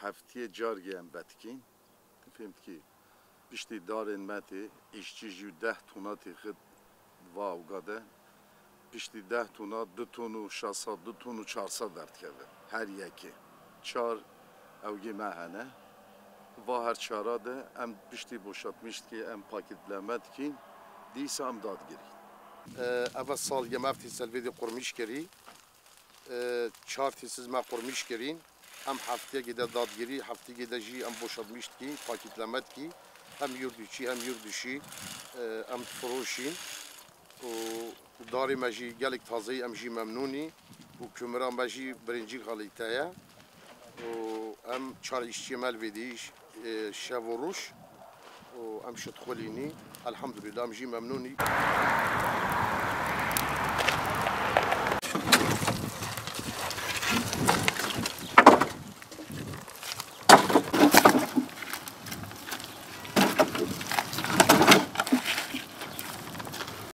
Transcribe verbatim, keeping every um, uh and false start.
Heftiyê cargê em vedikîn. Tu fêm dikî. Piştî darên me tê, îşçî jî deh tona têxit va awga de. Piştî deh tona, du ton û şeş sed, du ton û çar sed derdikeve. Her yekê. Çar awgê me hene. Va her çara de em piştî boşaltmîş dikî, em paketleme dikîn. Dîsa em dadigirîn. Eva sal yem ev tîsel vê dê qurmîş kirî. E, çar tîsiz me qurmîş kirîn. Em heftiyekê de dadgirî, heftiyekê de jî em boşaltmîş dikî, paketleme dikî. Hem yurdîçî, hem yurdîşî, e, em difiroşîn. Û darê me jî gelek tazeyî, em jî memnûnî. Û kumira me jî birincî kalîte ye. Û em çar îşçiyê me li vê dî, e, şev û roj. Û em şitxulînî. Elhamdulillah, em jî memnûnî.